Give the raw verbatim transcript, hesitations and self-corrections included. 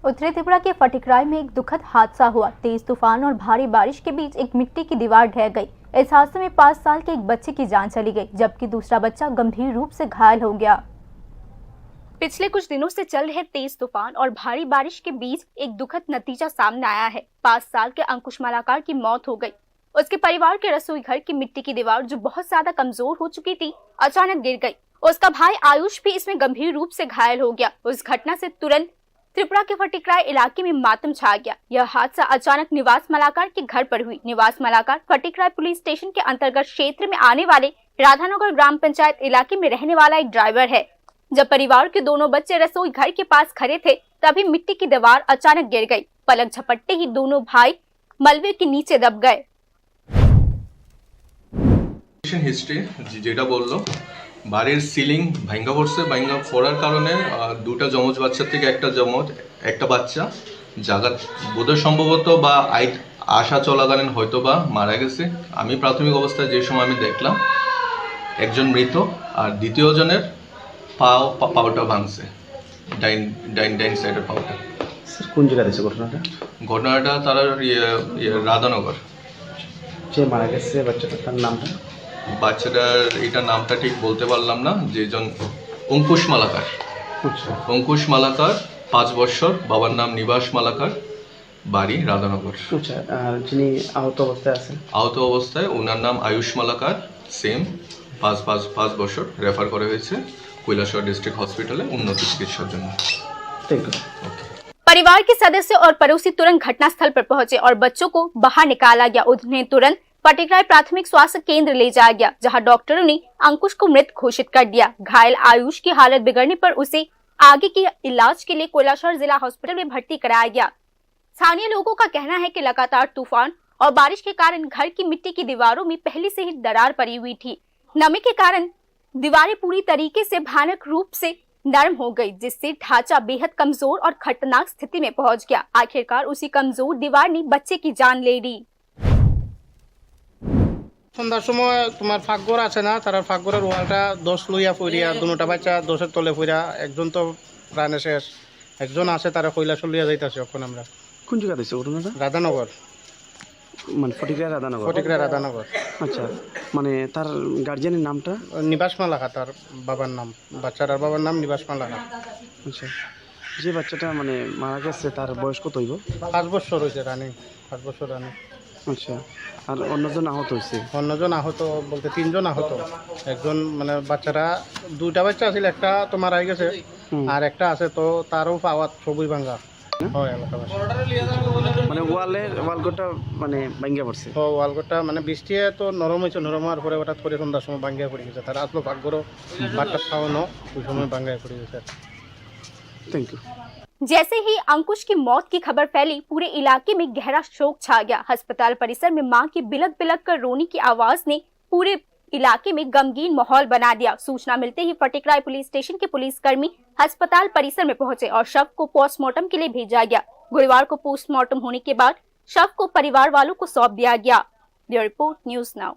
उत्तरी त्रिपुरा के फटिकराय में एक दुखद हादसा हुआ। तेज तूफान और भारी बारिश के बीच एक मिट्टी की दीवार ढह गई। इस हादसे में पाँच साल के एक बच्चे की जान चली गई, जबकि दूसरा बच्चा गंभीर रूप से घायल हो गया। पिछले कुछ दिनों से चल रहे तेज तूफान और भारी बारिश के बीच एक दुखद नतीजा सामने आया है। पाँच साल के अंकुश मालाकार की मौत हो गई। उसके परिवार के रसोई घर की मिट्टी की दीवार, जो बहुत ज्यादा कमजोर हो चुकी थी, अचानक गिर गई। उसका भाई आयुष भी इसमें गंभीर रूप से घायल हो गया। उस घटना से तुरंत त्रिपुरा के फटिकराय इलाके में मातम छा गया। यह हादसा अचानक निवास मालाकार के घर पर हुई। निवास मालाकार फटिकराय पुलिस स्टेशन के अंतर्गत क्षेत्र में आने वाले राधानगर ग्राम पंचायत इलाके में रहने वाला एक ड्राइवर है। जब परिवार के दोनों बच्चे रसोई घर के पास खड़े थे, तभी मिट्टी की दीवार अचानक गिर गई। पलक झपटते ही दोनों भाई मलबे के नीचे दब गए। হিস্ট্রি, যেটা বললো, বাড়ির সিলিং ভাঙ্গা পড়ছে। ভাঙ্গা পড়ার কারণে আহ, দুটা যমজ বাচ্চা থেকে একটা যমজ একটা বাচ্চা জায়গা বোধহয় সম্ভবত বা আই- আশা চলাকালীন হয়তো বা মারা গেছে। আমি প্রাথমিক অবস্থায় যে সময় আমি দেখলাম, একজন মৃত, আর দ্বিতীয় জনের পাও পা- পাওটা ভাঙছে, ডাইন ডাইন ডাইন সাইডের পাওটা। স্যার, কোন জায়গাতে হয়েছে ঘটনাটা? ঘটনাটা তারা ইয়ে ইয়ে রাধানগর। যে মারা গেছে বাচ্চাটা, তার নামটা? বাচ্চাটার এটা নামটা ঠিক বলতে পারলাম না। যেজন অঙ্কুশ মালাকার। আচ্ছা। অঙ্কুশ মালাকার, পাঁচ বছর। বাবার নাম নিবাস মালাকার, বাড়ি রাধানগর। আচ্ছা। আর যিনি আহত অবস্থায় আছেন? আহত অবস্থায় ওনার নাম আয়ুষ মালাকার, সেম, পাঁচ পাঁচ পাঁচ বছর। রেফার করা হয়েছে কৈলাসহর ডিস্ট্রিক্ট হসপিটালে উন্নত চিকিৎসার জন্য। Thank you. परिवार के सदस्य और पड़ोसी तुरंत घटनास्थल पर पहुंचे और बच्चों को बाहर निकाला गया। उन्हें तुरंत फटिकराय प्राथमिक स्वास्थ्य केंद्र ले जाया गया, जहां डॉक्टरों ने अंकुश को मृत घोषित कर दिया। घायल आयुष की हालत बिगड़ने पर उसे आगे के इलाज के लिए कैलाशहर जिला हॉस्पिटल में भर्ती कराया गया। स्थानीय लोगों का कहना है कि लगातार तूफान और बारिश के कारण घर की मिट्टी की दीवारों में पहले से ही दरार पड़ी हुई थी। नमी के कारण दीवारें पूरी तरीके से भयानक रूप से नरम हो गई, जिससे ढांचा बेहद कमजोर और खतरनाक स्थिति में पहुंच गया। आखिरकार उसी कमजोर दीवार ने बच्चे की जान ले ली। সন্ধ্যার সময় তোমার পাকঘর আছে না, তারার পাকঘরের ওয়ালটা দশ লইয়া পড়িয়া, দুটা বাচ্চা দশের তলে পড়িয়া, একজন তো প্রাণে শেষ, একজন আছে, তারা কৈলাসহর লইয়া যাইতাছে এখন আমরা। কোন জায়গাতে হয়েছে ঘটনাটা? রাধানগর। মানে ফটিকরা রাধানগর? ফটিকরা রাধানগর। আচ্ছা। মানে তার গার্জিয়ানের নামটা? নিবাস মালাকার তার বাবার নাম, বাচ্চাটার বাবার নাম নিবাস মালাকার। আচ্ছা। যে বাচ্চাটা মানে মারা গেছে, তার বয়স কত হইব? পাঁচ বছর হয়েছে রানিং, পাঁচ বছর রানিং। আচ্ছা। আর অন্যজন আহত হয়েছে? অন্যজন আহত বলতে তিনজন আহত। একজন মানে বাচ্চারা, দুইটা বাচ্চা আছিল, একটা তো মারাই গেছে, হুম। আর একটা আছে, তো তারও পাওয়াত সবই ভাঙ্গা। হয় এলাকাবাসী। মানে ওয়ালের ওয়ালঘরটা মানে ভাঙ্গা পড়ছে? তো ওয়ালঘরটা মানে বৃষ্টি তো নরম হয়েছে, নরম হওয়ার পরে হঠাৎ করে সন্ধ্যার সময় ভাঙ্গিয়া পড়ে গেছে। তার আসলো পাকঘরও ভাতটা খাওয়ানো, ওই সময় ভাঙ্গিয়া পড়ে গেছে। Thank you. जैसे ही अंकुश की मौत की खबर फैली, पूरे इलाके में गहरा शोक छा गया। अस्पताल परिसर में मां की बिलख बिलख कर रोने की आवाज ने पूरे इलाके में गमगीन माहौल बना दिया। सूचना मिलते ही फटिकराय पुलिस स्टेशन के पुलिसकर्मी अस्पताल परिसर में पहुंचे और शव को पोस्टमार्टम के लिए भेजा गया। गुरुवार को पोस्टमार्टम होने के बाद शव को परिवार वालों को सौंप दिया गया। Bureau report, news now.